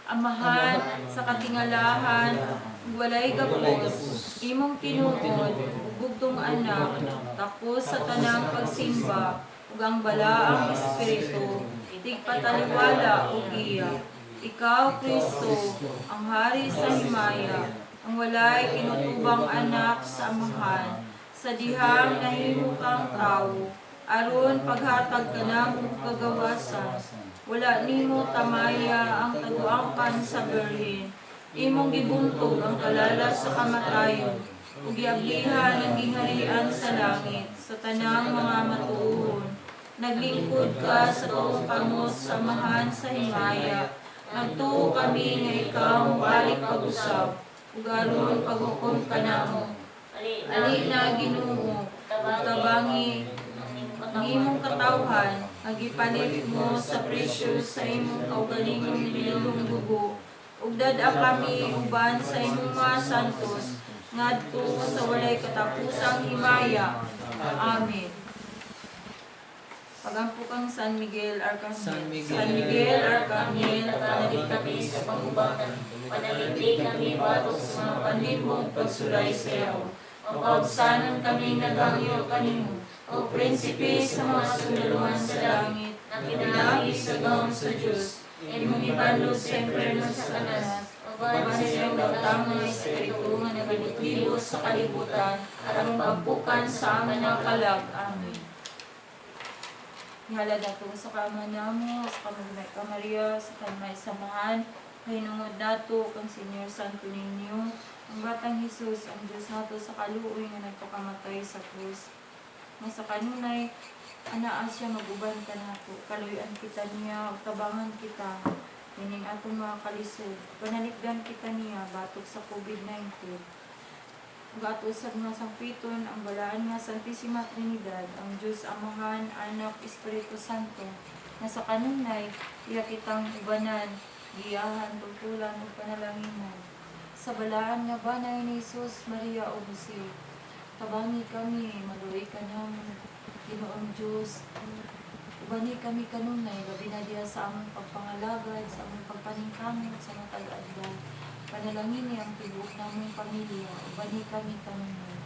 Amahan sa katingalahan, ug walay gapos, imong tinuod, ug bugtong anak, takos sa tanang pagsimba, ug ang balaang espiritu, tigpataliwala ug iya. Ikaw, Kristo, ang hari sa himaya, ang walay kinutubang anak sa amahan, sa dihang nahimo kang tawo, aron paghatag kanamo og kagawasan. Wala nimo tamaya ang taguangkan sa birhen. Imong gibuntog ang kalala sa kamatayon, ug giablihan ang gingharian sa langit sa tanang mga matuohon. Naglingkod ka sa tuong kamot sa amahan sa himaya. Nagtuo kami nga ikaw mobalik pag-usab, ug aron paghukom kanamo. Ali na, Ginoo, ug tabangi ang imong katawhan nga gipalit mo sa presyo sa imong kaugalingong bililong dugo. Ug dad-a kami uban sa imong mga santos ngadto sa walay katapusang himaya. Amen. Pagampo kang San Miguel Arcangel. San Miguel. San Miguel Arcangel, Panalig kami sa pangubatan, panaligdi kami batok sa mga panlibong pagsulay sa yaw. Mapaubsanon kami naghangyo kanimo, o prinsipe sa mga sundalohan sa langit, na pinaagi sa gahom sa Diyos, imong ibanlog sa impierno sa Satanas, uban uban sa sa iyang iyong daotang mga espiritu nga nagaliklibot sa kalibutan, aron pagpukan sa among mga kalag. Amen. Ihalad nato sa kama namo, sa kamagmay ka Maria, sa kanmay samahan, pahinungod nato kang Senyor Santo Niño, ang Batang Hesus, ang Diyos nato sa kaluoy nga nagpakamatay sa krus. Nga sa kanunay, Anaa siya mag-uban kanato. Kaluy-an kita niya ug tabangan kita nining atong mga kalisod. Panalipdan kita niya batok sa COVID-19. Ug ato usab nga sampiton ang balaan nga Santissima Trinidad, ang Diyos Amahan, Anak, Espiritu Santo, nga sa kanunay iya kitang ubanan, giyahan, tultulan ug panalanginan. Sa balaan nga banay ni Jesus, Maria ug Jose, tabangi kami, maluoy ka namo, Ginoong Diyos. Ubani kami kanunay, labi na diha sa among pagpangalagad, sa among pagpaningkamot, sa mga tag-adlaw. Panalangin niya ang tibuok namong pamilya, ubani kami kanunay.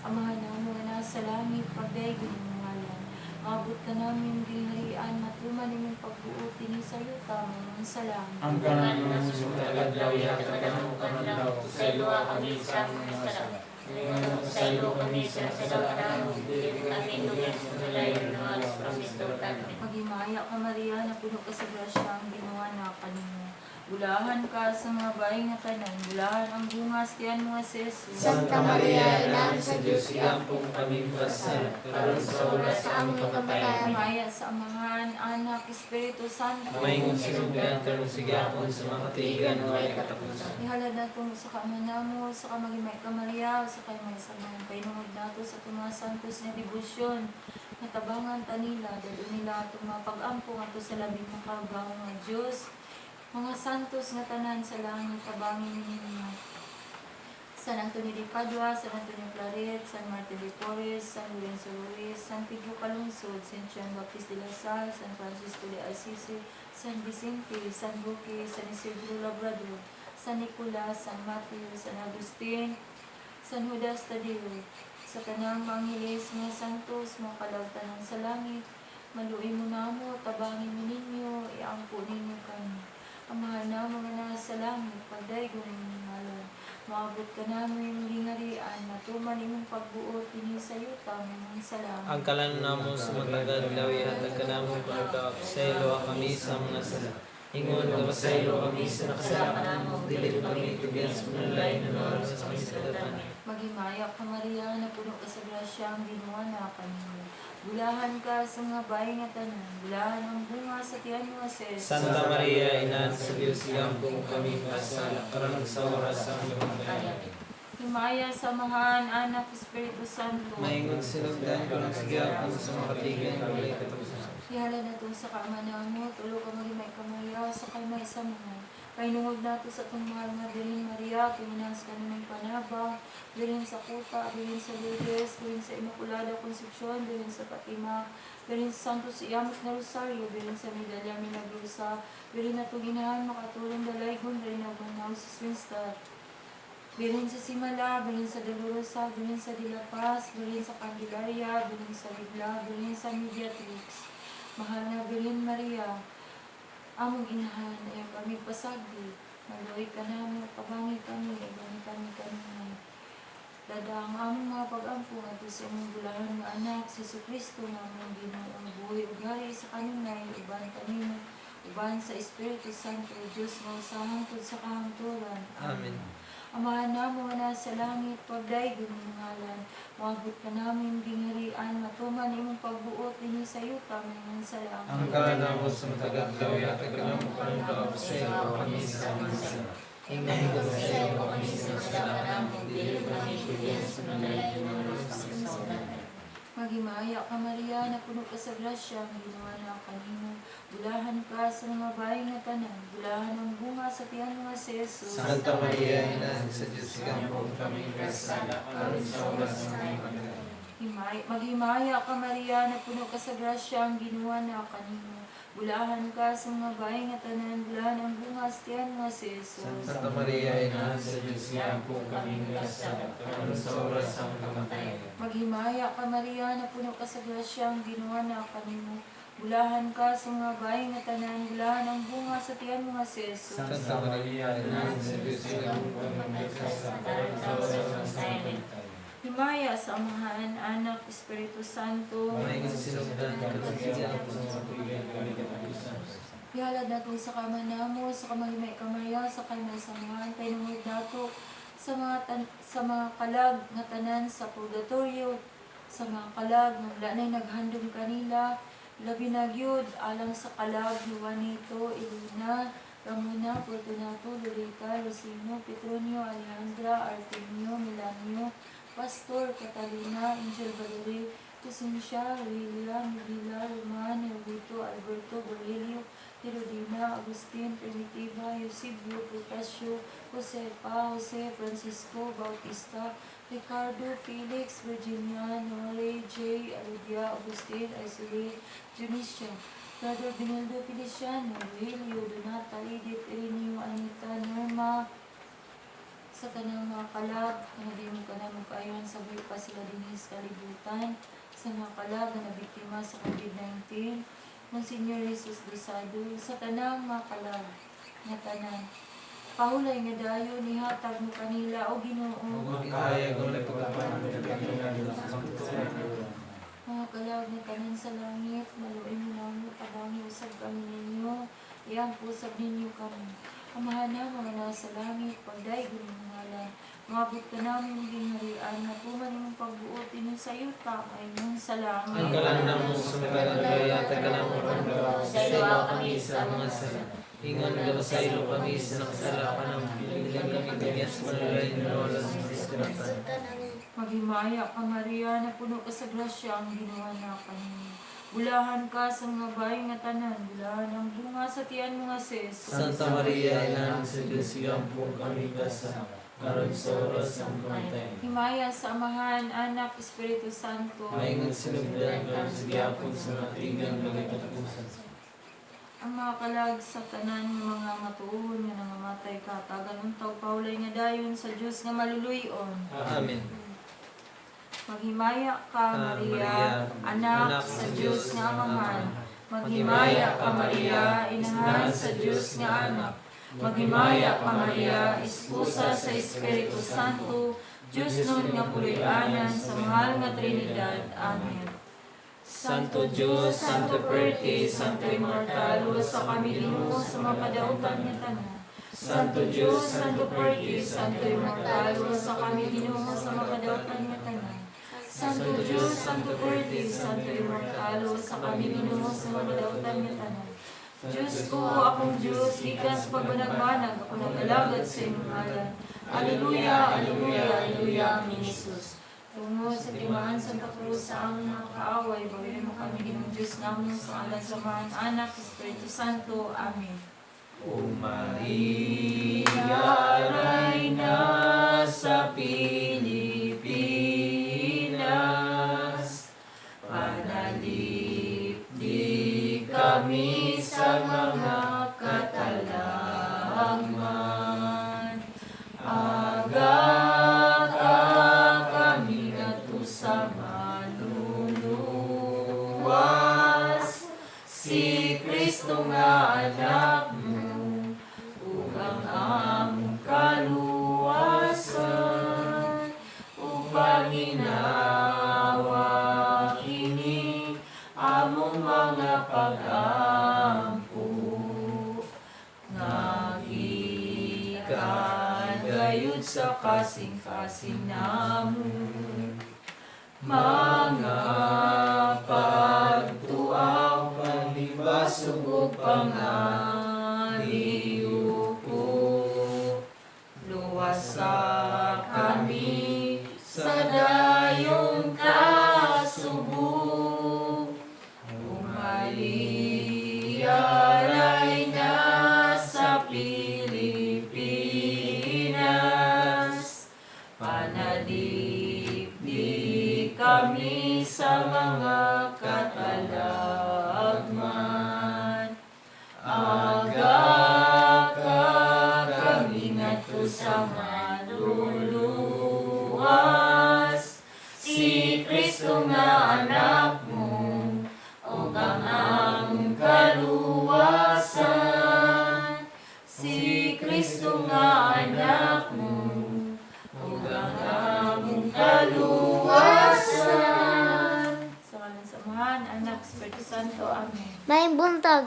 Amahan namo nga nasa langit, pagdayeg imong ngalan. Maabot ka namin gingharian, matuman imong pagbuot dinhi sa yuta mangon sa langit. Ang kalan mo sa matagad ihatag kanamo karon adlaw. Pasayloa kami sa among mga sala. Ingon nga pasaylo kami sa nakasala kanamo, dili kami tugyan sa panulayon, maluwas kami sa dautan. Maghimaya ka, Maria, na puno ka sa grasya, ang Ginoo na kanimo. Bulahan ka sa mga bahay nga tanan, bulahan ang bunga sa tiyan mo nga si Jesus. Santa Maria, Ina sa Diyos, iampong kami makasala, karon sa oras sa among kamatayan. Himaya sa Amahan, Anak, Espiritu Santo. Maingon sinugdan karon sa gihapon sa mga katiigan nga walay katapusan. Ihalad nato sa kaama namo, sa kamagimay ka Maria, sa kay may samang painungod nato sa itong mga santos nga debosyon. Natabangan ta nila, dalo nila atong mga pag-ampo ngadto sa labing makagagahom nga Dios. Mga santos nga tanan sa langit, tabangin ninyo. San Antonio de Padua, San Antonio Claret, San Martin de Porres, San Lorenzo Ruiz, San Pedro Calungsod, San Juan Baptista de la Salle, San Francisco de Assisi, San Vicente, San Roque, San Isidro Labrador, San Nicolas, San Mateo, San Agustin, San Judas Tadeo, sa tanang manghilis mga santos, mga kalagtanan sa langit, maluoy mo namo, tabangin mo ninyo, iampo ninyo kami. Amahan na mga nasa langit, pagdaygon imong ngalan. Maabot ka namin gingarian, matuman imong pagbuot dinhi sa yuta, mangon sa langit. Ang kalan namo sa matagad adlaw ihatag kanamo karon adlaw. Pasayloa kami sa mga sala. Ingon nga pasaylo kami sa nakasala kanamo, dili kami tugyan sa panulay, maluwas kami sa dautan. Maghimaya ka, Maria, na puno ka sa grasya, ang Ginoo na kanimo. Bulahan ka sa mga bahay nga tanan, bulahan ang bunga sa tiyan mo nga si Jesus. Santa Maria, Ina sa Diyos, iampong kami makasala, karon sa oras sa among kamatayan. Himaya sa Amahan, Anak, Espiritu Santo. Maingon sinugdan karon sa gihapon sa mga katiigan nga walay katapusan. Ihala na to sa kaama namo, tulo ka magimay ka Maria, sa kay may sa mga. Painungod nato sa atong mahal nga Birhen Maria, tuminas kanunay panaba, Birhen sa Kuta, Birhen sa Lourdes, Birhen sa Immaculada Concepcion, Birhen sa Fatima, Birhen sa Santos Iyamot na Rosario, Birhen sa Medalla Milagrosa, Birhen na Tuginahan, Makatulong Dalaygon, Birhen na Banaw sa Swinstar. Birhen sa Simala, Birhen sa Dolorosa, Birhen sa De La Paz, Birhen sa Candelaria, Birhen sa Bigla, Birhen sa Mediatrix. Mahal na Birhen Maria, among inahan, ayaw kami pasagdi, maluoy ka namo, tabangi kami, ubani kami kanunay. Dada ang among mga pag-ampo ngadto sa imong bulahan nga anak, si Kristo nga among Ginoo, ang buhi ug hari sa kanunay, uban kanimo, uban sa Espiritu Santo, Dios nga usa hangtod sa kahangturan. Amen. Amahan namo nga nasa langit, pagdaygon imong ngalan, moabot ka namin gingharian, matuman imong pagbuot dinhi sa yuta mangon sa langit. Ang kalan namo sa matag adlaw ihatag kanamo karon adlaw. Pasayloa kami sa among sala. Ingon nga pasaylo kami sa nakasala kanamo, dili kami tugyan sa panulay, maluwas kami sa dautan. Maghimaya ka, Maria, na puno ka sa grasya, ang Ginoo na kanimo. Bulahan ka sa mga bahay nga tanan, bulahan ang bunga sa tiyan mo nga si Jesus. Santa Maria, Ina sa Diyos, iampong kami makasala, karon sa oras sa among kamatayan. Maghimaya ka, Maria, na puno ka sa grasya, ang Ginoo na kanimo. Bulahan ka sa mga bahay nga tanan, bulahan ang bunga sa tiyan mo nga si Jesus. Santa Maria, Ina sa Diyos, iampong kami makasala, karon sa oras sa among kamatayan. Maghimaya ka, Maria, na puno ka sa grasya, ang Ginoo na kanimo. Bulahan ka sa mga bahay nga tanan, bulahan ang bunga sa tiyan mo nga si Jesus. Santa Maria, Ina sa Diyos, iampong kami makasala, karon sa oras sa among kamatayan. Himaya sa Amahan, Anak, Espiritu Santo. Maingon sinugdan karon sa gihapon sa mga katiigan nga walay katapusan. Ihalad nato sa kama namo, sa kamahimay kamaya, sa kay samahan, painungod nato sa mga kalag nga tanan sa purgatorio. Sa mga kalag nga wala na'y naghandom kanila, labi na gyud alang sa kalag ni Juanito, Elena, Ramona, Fortunato, Lolita, Rosino, Petronio, Alejandra, Artemio, Melanio, Pastor, Catalina, Angel Valerie, Tusinsya, Aurelia, Miguela, Roman, Hervito, Alberto, Borelio, Herodina, Agustin, Primitiva, Eusebio, Protasio, Josepa, Jose, Francisco, Bautista, Ricardo, Felix, Virginia, Nore, J, Aludia, Agustin, Isole, Dionisio, Brother Benildo Feliciano, Rogelio, Donata, Edith, Ireneo, Anita, Norma, sa tanang mga kalag, nga ka na magkaayon sa buhay pa sila dinhi sa kalibutan, sa mga kalag nga nabiktima sa COVID-19, Monsignor Jesus Dosado, sa tanang mga kalag nga tanan. Pahulay nga dayon ihatag mo kanila o Ginoo. Ug kahayag walay pagkapanalo. Mga kalag nga tanan sa langit, maluoy mo namo, tabangi usab kami ninyo, iampo usab ninyo kami. Amahan na mga nasa langit, pagdaygon imong ngalan. Moabot ka namo imong gingharian, matuman imong pagbuot dinhi sa yuta, maingon sa langit. Ang kalan namo sa mga hatag kanamo karon. Pasayloa kami sa mga sala. Ingon nga pasaylo kami sa nakasala kanamo. Dili kami tagyan sa panulay, luwasa sa disgrasya. Maghimaya ka, Maria, na puno ka sa grasya ang Ginoo na kanimo. Bulahan ka sa mga bahay nga tanan, bulahan ang bunga sa tiyan mo nga si Jesus. Santa Maria, Inahan sa Diyos, iampo kami kasa karon sa oras ng kamatayan. Himaya sa Amahan, Anak, Espiritu Santo. Maingon sinugdan karon sa gihapon sa mga tigan walay katapusan. Ang mga kalag sa tanan nga mga matuohon nga nangamatay ka, tagan untaw paulay nga dayon sa Dios nga maluluy-on. Amen. Maghimaya ka, Ah, Maria, anak sa Dios nga Amahan. Maghimaya ka, Maria, inahan sa Dios nga Anak. Maghimaya ka, Maria, esposa sa Espiritu Santo, Dios nun nga puloy-anan sa mahal nga Trinidad. Amen. Santo Dios, Santo Fuerte, Santo Immortal, sa kami Ginoo sa makadautan nga tanan. Santo Dios, Santo Fuerte, Santo Immortal, sa kami Ginoo sa makadautan nga tanan. Santo Dios, Santo Fuerte, Santo Immortal, sa kami Ginoo sa makadautan nga tanan. Diyos ko, akong Diyos, gikan sa pagbanagbanag, ako nag-alagad sa imong ngalan. Aleluya, aleluya, aleluya, Amen, Jesus. Tungod sa timaan Santa Cruz sa among mga kaaway, bawian mo kami, Ginoong Diyos namon, sa ngalan sa Amahan, Anak, Espiritu Santo. Amen. O Maria, Reyna sa Pilipinas, panalipdi kami sa mga katalagman. Aga ka kami ngadto sa manluluwas, si Kristo nga anak mo, ug ang among kaluwasan, upang ginawa kini among mga pag-ampo, nga gikan gayud sa kasing-kasing namo mga pagtuaw, panibasog ug pangaliupo. Luwasa kami sa dayong kasubo. O Maria, Reyna sa Pilipinas, panalipdi kami sa mga katalagman. Aga ka kami ngadto sa manluluwas, si Kristo nga anak mo, ug ang among kaluwasan. Si Kristo nga anak mo, ug ang among kaluwasan. Sa ngalan sa Amahan, Anak, Espiritu Santo. Amen. May buntag.